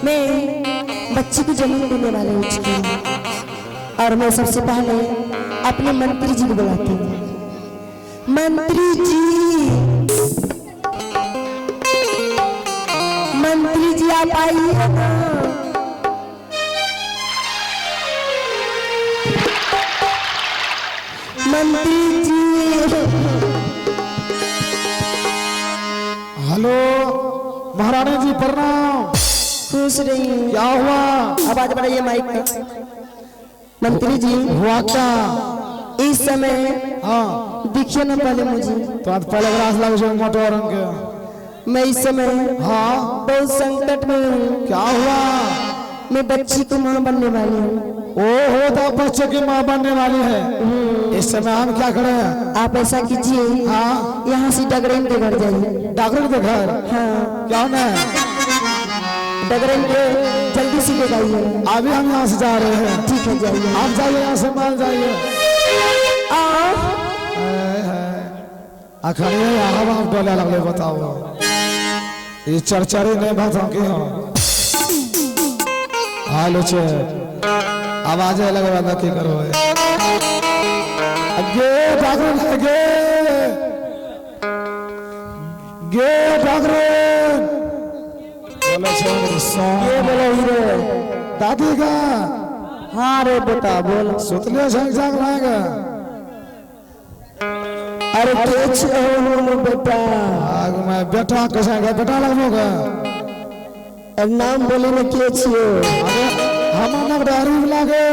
मैं बच्ची को जन्म देने वाले हो चुकी हूँ और मैं सबसे पहले अपने मंत्री जी को बुलाती हूँ। मंत्री जी, मंत्री जी आप आइए ना। मंत्री जी। हेलो महारानी जी, प्रणाम। खुश रहिए। क्या हुआ? आवाज बढ़ाइए माइक का। मंत्री जी। हुआ क्या? इस समय देखिए ना पहले मुझे। तो आज पहले ग्रास लगे छो मोटो रंग के। मैं इस समय बहुत संकट में हूँ। क्या हुआ? मैं बच्ची को माँ बनने वाली हूँ। ओ हो तो बच्चे की माँ बनने वाली है। इस समय हम क्या करें? आप ऐसा कीजिए, यहाँ से डगरेन के घर जाइए। डगरेन के घर? हाँ। क्या होना है? डगरेन के जल्दी से ले जाइए। अभी हम यहाँ से जा रहे हैं। ठीक है, जाइए। आप जाइए, यहाँ से माल जाइए। अखनिए यहाँ आप डोले लगले, बताओ ये चरचरी नहीं बात हम की हो हाल छे, आवाज अलग वाला की करो गे डगरेन गे गे डगरेन बोले छे सॉन्ग। ये बोलो हीरो। दादी का। हाँ रे बेटा, बोल। सुतले संग जाग लाएगा। अरे के छे हो बेटा? आग में बेटा कैसे गे बेटा लगबो गे? अब नाम बोले ने के छियो? अरे हम नाम डारी लागे।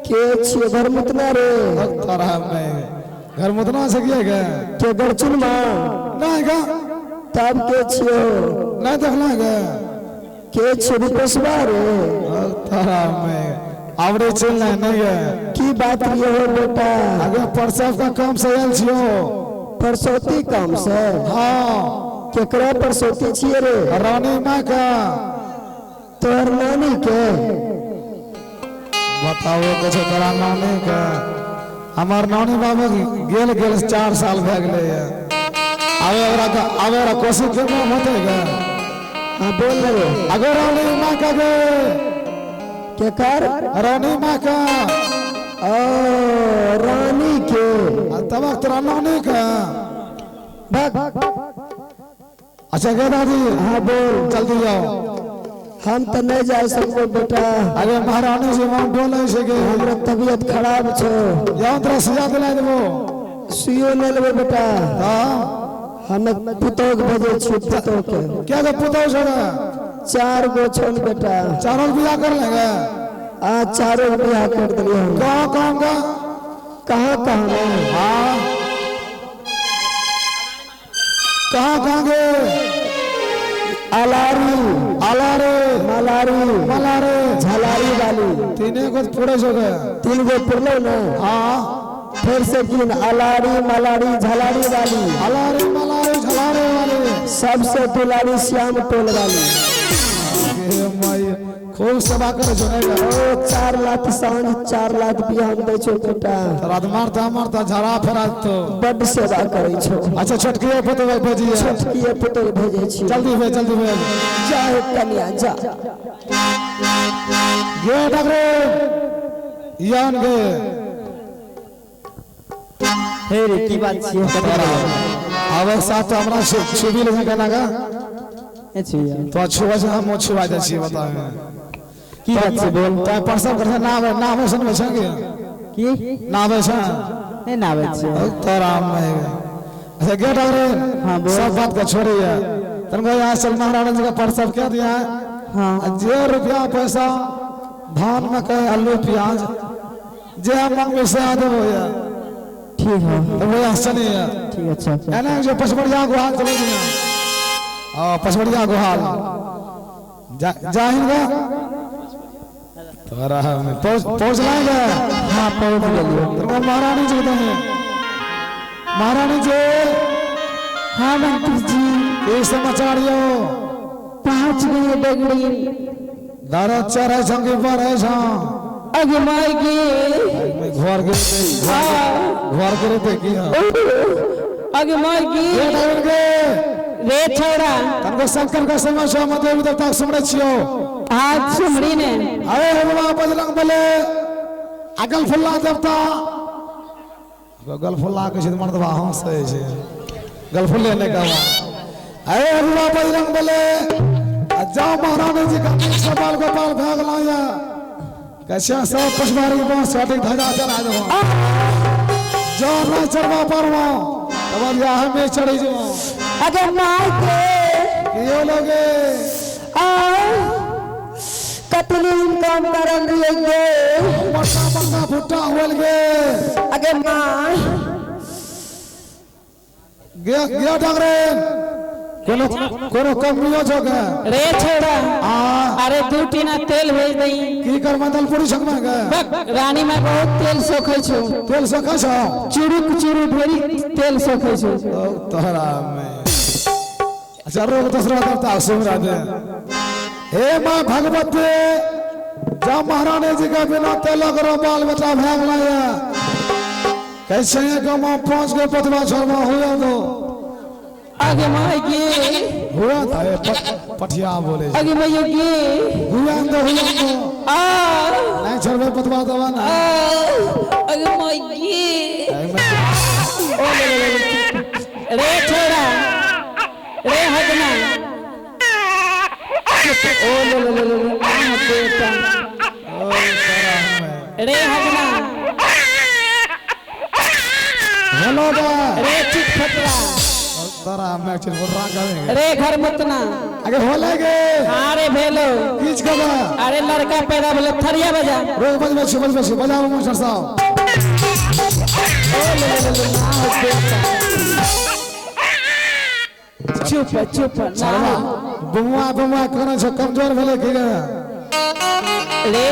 के छियो घर मुतना रे? तारा में घर मुतना से किए गे? के गरचुन मां? नहीं गा। तब के छियो? नहीं देखला गे। के छियो रूपेशवा रे? तारा में आवड़े चल नहीं नहीं गे। की बात ये हो बेटा? आगे प्रसव का काम से आयल छियो। परसौती काम से? हाँ। केकरा परसौती छिए रे? रानी माँ का। तोहर नानी के? बताओ कुछ तोरा नानी के। हमार नानी बाबा गेल गेल 4 साल भए गेलै आवे ओकरा आवे ओकरा कोशिश करना होते गे। हाँ बोल रे। अगर रानी माँ का गे। केकर? रानी माँ का। ओ रानी के। तब तोरा नानी का। भग। अच्छा गे दादी। हाँ बोल। जल्दी जाओ। हम तो नहीं जा सकबो बेटा। अरे महारानी जी वहाँ बोले छे गे। हमरा तबियत खराब छो। जाओ तोरा सुझा दिला देबो। सुइयो नहीं लेबो बेटा। हाँ। हम पुतोह के भेजै छियै, पुतोह के। क्या के पुतोह छो रे? 4 गो छन बेटा। चारों के बियाह कर लेंगे? आ चारों के बियाह कर दिलियै हम। कहाँ कहाँ का? कहाँ कहाँ में? हाँ कहाँ कहाँ गे? अलारी। आलारे। मलारी। मलारे। झलारी वाली। तीने को पूरे हो गए। 3 गो पुरलो ना? हाँ। फिर से गिन, अलारी मलारी झलारी वाली। अलारी मलारी झलारी वाली। सबसे दुलारी श्याम टोल वाली। ए माई खूब सेवा करे छो नहीं? ओ 4 लाख सांझ 4 लाख बियाह हम दै छो बेटा। तोरा मारता मारता झड़ा फेरा तो। बड सेवा करे छो। अच्छा छोटकी पुतोह भेजिए। छोटकी पुतोह भेजे छी। जल्दी भेज, जल्दी भेज। जा हे कन्या जा। गे डगरे यान गे। हे रे की बात छियै? आवे साथ तो हमरा छुबी ले केना का? ए छियै। तो छुबा छै हम छुबा जाइ छियै बतावे। की बात छै बोल? तो प्रसव करते ना आवे ना आवे सुनबै छै की? की? ना आवे छै? नहीं ना आवे छै। तोरा में अच्छा गे डगरे। हाँ, बोल। सब बात के छोड़िए तन को यहाँ चल महारानी जी का प्रसव क्या दिया है? हाँ। जे रुपया पैसा धान मकई आलू प्याज जे हम मंगबे से आ देबो या। ठीक है। तो भैया चलिए। ठीक है, अच्छा, अच्छा। एना जो पचमढ़िया गुहाल चले दिया। हाँ पचमढ़िया गुहाल जाहिन गा तोरा हम पहुंच लाएंगे। हाँ पहुंच गेलियो। तो महारानी जी बताए। महारानी जी। हाँ मंत्री जी। ये समाचार यो? पहुंच गए डगड़ी। दारा चार है संगे पर है छा। अगे माई के। घर के घर के रहते की हाँ। अगे माई के। ये डगड़ी के। रे छौड़ा। तनको शंकर के समय छौ, हम देवी देवता के सुमरै छियौ। हाथ सुमरी ने। अरे हे बाबा बजरंग बले अगल फुल्ला देवता, गलफुल्ला कहै छै तऽ मर्दबा हँसै छै, गलफुल्ले नहि कहबा। अरे हे बाबा बजरंग बले, आ जाओ महारानी जी का गोपाल गोपाल भए गेलौ या कैसे सब पछबारी बांस छाटिक धजा चढ़ा देबो। जो नहीं चढ़बा पारबो तब या हमें चढ़ी जेबो। अगे माय के। कियो लोगे? आ कतनी इनकम करन रहिए गे। बड़का बड़का भुट्टा होल गे। अगे माँ। गे गे डगरे, कोनो कोनो कमियो छौ गे? रे छौड़ा। आ। अरे 2 टीना तेल भेज दई। की कर दलपुरी सकमा गे? बक, रानी में बहुत तेल सोखै छौ। तेल सोखै छौ? चुरुक चुरु ढेरी तेल सोखै छौ। तो तोहरा में अच्छा रोग दूसरा देवता सुमरा दे। हे माँ भगवती, जब महारानी जी के बिना तेल करो बाल बच्चा भए गेलै या कैसे ये गाँव पहुंच गए पतवा छोड़वा हुआ तो। आगे माय गे। हुआ था ये पठिया बोले। आगे मैयो गे। हुआ तो हुआ तो। आ। नहीं छोड़बे पतवा दवा ना। आ, आगे माय गे। ओ ले ले ले। रे छोड़ा रे हगना। ओ ले ले ले ले, आ बेटा। ओ तोरा हमें। रे हगना। हेलो बा। रे चित फटरा। तोरा हमें चित फटरा करेंगे। रे घर मुतना। अगे होले गे। अरे भेलो। किच कबा। अरे लड़का पैदा भेलो थरिया बजा। रोज बजबै छी, बजबै छी, बजाबो मास्टर साहब। ओ ले ले ले, आ बेटा। चुप चुप ना। बुमुआ बुमुआ करै छौ, कमजोर भेलै की गे? रे।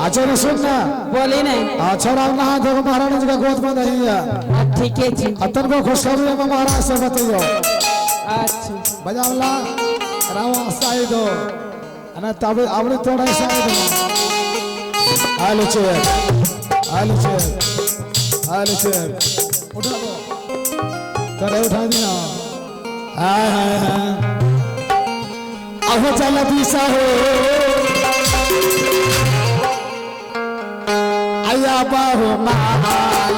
अच्छा ने सुन ना। बोली ने। अच्छा राम नहा धो महारानी जी का गोद में नहीं है। ठीक है जी। आ तनको खुशखबरी हम महाराज से बतैयो। अच्छा। बजावला रामा साई दो। अने तब आवड़ी तोड़े साई दो। आलू चेयर आलू चेयर आलू चेयर उठा दो। तोड़े उठा दिया। हाय हाय हाय। अहो चल दिशा हो। आया बाहु माल।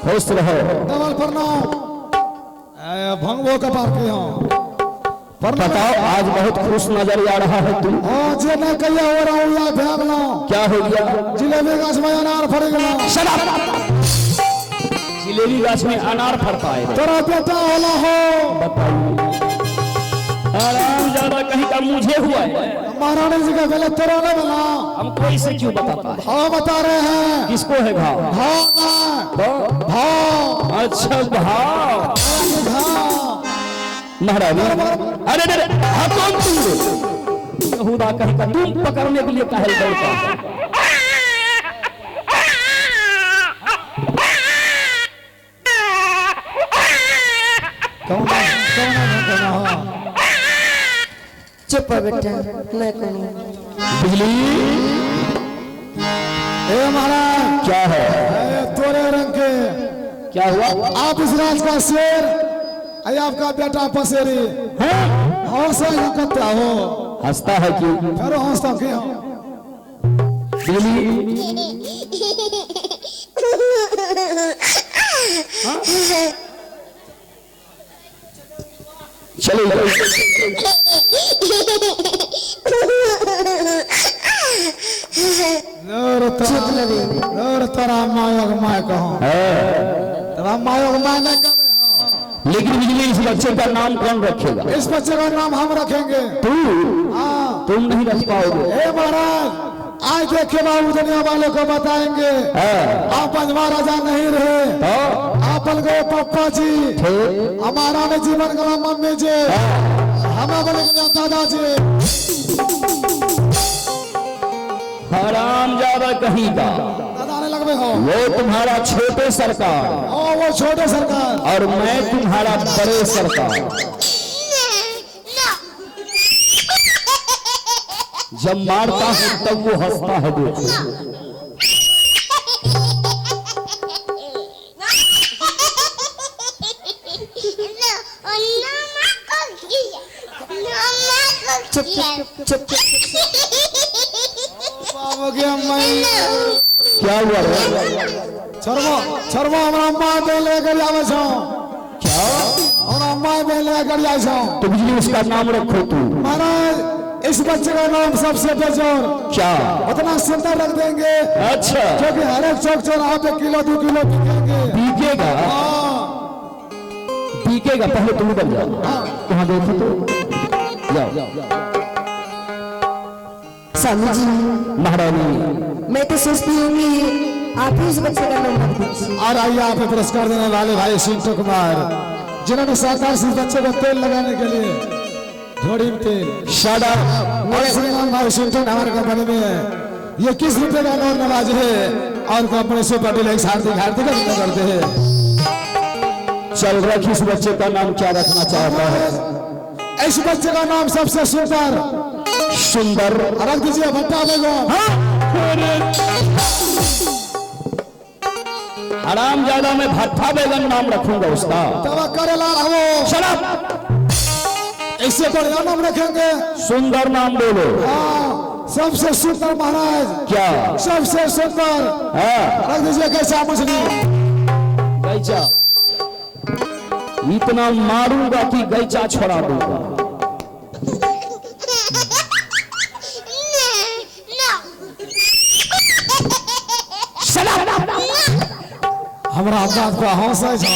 खुश रहो। डबल प्रणाम। भंगबो कपार के हो। बताओ आज बहुत खुश नजर आ रहा है तुम। हाँ जे न कहिया हो रहा हूँ या भाग लो। क्या हो गया? जिलेबी गाछ में अनार फड़ गया। जिलेबी गाछ में अनार फड़ता है। तोरा बेटा होला हो। बताइए आराम ज्यादा कहीं का मुझे हुआ है। महारानी जी का गले तेरा नहीं बना। हमको इसे क्यों बताता है? भाव बता रहे हैं। किसको है घाव? भाव ना। भाव। अच्छा भाव। भाव। महारानी अरे अरे हाँ कौन तुम यहूदा कहीं का तुम पकड़ने के लिए काहे दौड़ता है? कौन कौन कौन हो? चुप हो बेटा, मैं कौन? बिजली। ए महाराज। क्या है? ए, तोरे रंग के। क्या हुआ? आप इस राज का शेर, अरे आपका बेटा पसेरी। हाँ? हौसला यूं करता हो। हंसता है क्यों? फिर हंसता क्यों? बिजली। चलो। और तोरा मायक my कहो। तोरा मायक my नहीं कहे। लेकिन बिजली इस बच्चे का नाम कौन रखेगा? इस बच्चे का नाम हम रखेंगे। तू? हाँ। तुम नहीं रख पाओगे। हे महाराज, आज देखे बाबू दुनिया वालों को बताएंगे। हाँ। आप पंजवा राजा नहीं रहे, तो? आप बन गए पप्पा जी। थे। हमारा ने जीवन गला मम्मी जी। हाँ। हमें बोले के दादाजी। हराम ज्यादा कहीं का। दादा ने लगबे हो। वो तुम्हारा छोटे सरकार। ओ वो छोटे सरकार। और मैं तुम्हारा बड़े सरकार। जब मारता हूं तब वो हंसता है, देखो। चुप चुप चुप चुप। बाबू के अम्मा। क्या हुआ रे? छोड़बो छोड़बो, हमरा अम्मा बेल लेकर आवे छो। क्या? हमरा अम्मा बेल लेकर जाय छो। तो बिजली उसका नाम रखो तू। महाराज, इस बच्चे का नाम सबसे बेजोर। क्या? उतना सुंदर रख देंगे। अच्छा। क्योंकि हर एक चौक चौराहे पे किलो 2 किलो बिकेंगे। बिकेगा? हाँ। बिकेगा। पहले तुम उधर जाओ, वहां देखो तो जाओ। स्वामी जी। महारानी। मैं तो सोचती हूँ कि आप ही उस बच्चे का नाम रख दीजिए। और आइए, आप पुरस्कार देने वाले भाई सिंटू कुमार, जिन्होंने सहकार से इस बच्चे को तेल लगाने के लिए झोड़ी में तेल। Shut up. और श्रीमान भाई सिंटू हमारे कंपनी में है। ये किस रुपए का नौर नवाज है और कंपनी सुपर डिलक्स हार्दिक हार्दिक अभिनंदन करते हैं। चल रख, इस बच्चे का नाम क्या रखना चाहता है? इस बच्चे का नाम सबसे सुंदर। सुंदर। रख दीजिए भट्टा बेगम। हराम ज्यादा, मैं भट्टा बैगन नाम रखूंगा उसका? तब करेला वो। Shut up. इससे बढ़िया नाम रखेंगे। सुंदर नाम बोलो। हाँ, सबसे सुंदर महाराज। क्या? सबसे सुंदर। हाँ। रख दीजिए कैसा मछली। गैचा? इतना मारूंगा कि गैचा छोड़ा दूंगा। Shut up. हमरा बात को हंसै छौ।